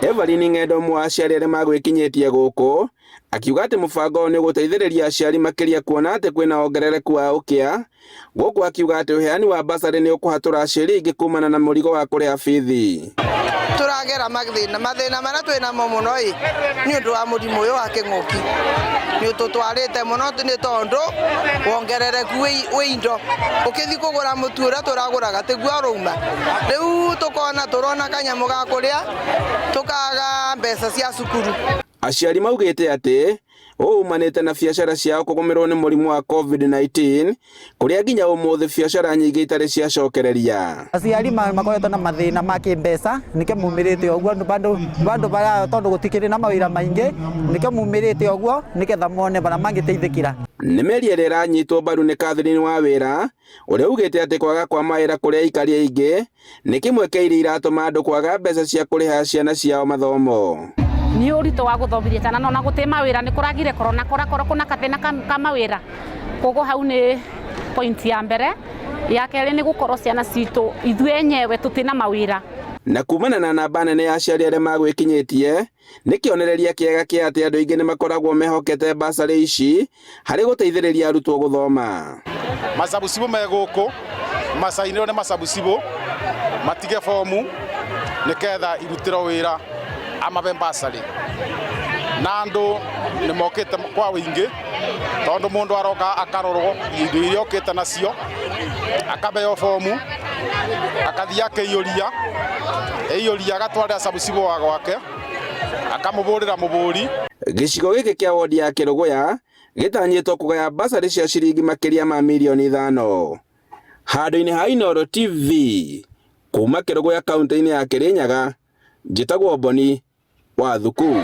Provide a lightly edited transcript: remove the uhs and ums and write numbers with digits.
Evelyn Ng'endo ũmwe wa aciari arĩa magwĩkinyĩtie gũkũ akiuga atĩ mũbango ũyũ nĩ ũgũteithĩrĩria aciari makĩria kuona atĩ kwĩna wongerereku wa ũkĩa. Gũkũ akiuga atĩ ũheani wa basarĩ nĩ ũkũhatũra aciari aingĩ kumana na mũrigo wa kũrĩha bithi. Tũragera mathĩna mathĩna marĩa twĩ namo mũno ĩ nĩ ũndũ wa mũrimũ ũyũ wa kĩng'ũki nĩ ũtũtwarĩte mũno nĩ tondũ wongerereku wĩ indo ũkĩthiĩ kũgũra mũtu ũrĩa tũragũraga tiguo ũrauma rĩu tũkona tũrona kanyamũ ga kũrĩa tũkaga mbeca cia cukuru. Aciari maugĩte atĩ ũũ umanĩte na biacara ciao kũgũmĩrwo nĩ mũrimũ wa COVID-19 kũrĩa nginya ũmũthĩ biacara nyingĩ itarĩ ciacokereria. Aciari makoretwo na mathĩna ma kĩmbeca nĩkĩo mumĩrĩte ũguo bado bado bara tondũ gũtikĩrĩ na mawĩra maingĩ nĩkĩo mumĩrĩte ũguo nĩgetha mone bara mangĩteithĩkĩra. Nĩ mĩario ĩrĩa ĩranyitwo mbaru nĩ Catherine Wawĩra ũrĩa ugĩte atĩ kwaga kwa mawĩra kũrĩ aikari aingĩ nĩ kĩmwe kĩa iria iratũma andũ kwaga mbeca cia kũrĩha ciana ciao mathomo. Nĩ ũritũ wa gũthomithia ciana no na gũtĩ mawĩra nĩ kũragire korona kũrakorwo kwĩna gathĩna ka mawĩra koguo hau nĩ point ya mbere. Ya kerĩ nĩ gũkorwo ciana citũ ithuĩ enyewe tũtirĩ na mawĩra. Na kumana na namba nene ya aciari arĩa magwĩkinyĩtie nĩ kĩonereria kĩega kĩa atĩ andũ aingĩ nĩ makoragwo mehokete basarĩ ici harĩ gũteithĩrĩria arutwo gũthoma. Macabucibũ me gũkũ macainĩrwo nĩ macabucibũ matige bomu nĩketha irutĩrwo wĩra amabe basarĩ na andũ nĩ mokĩte kwa ũingĩ tondũ mũndũ aroka akarorwo indo iria okĩte nacio akabeo bomu akathiĩ akeiyũria eiyũria agatwarĩra cabucibũ wa gwake akamũbũrĩra mũbũri. Gĩcigo gĩkĩ kĩa wondi ya Kĩrũgũya gĩtanyĩtwo kũgaya basarĩ cia ciringi makĩria ma mirioni ithano. Handũ-inĩ ha Inooro TV, kuma Kĩrũgũya kaunti-inĩ ya Kĩrĩnyaga, njĩtagwo Boni wa Thuku.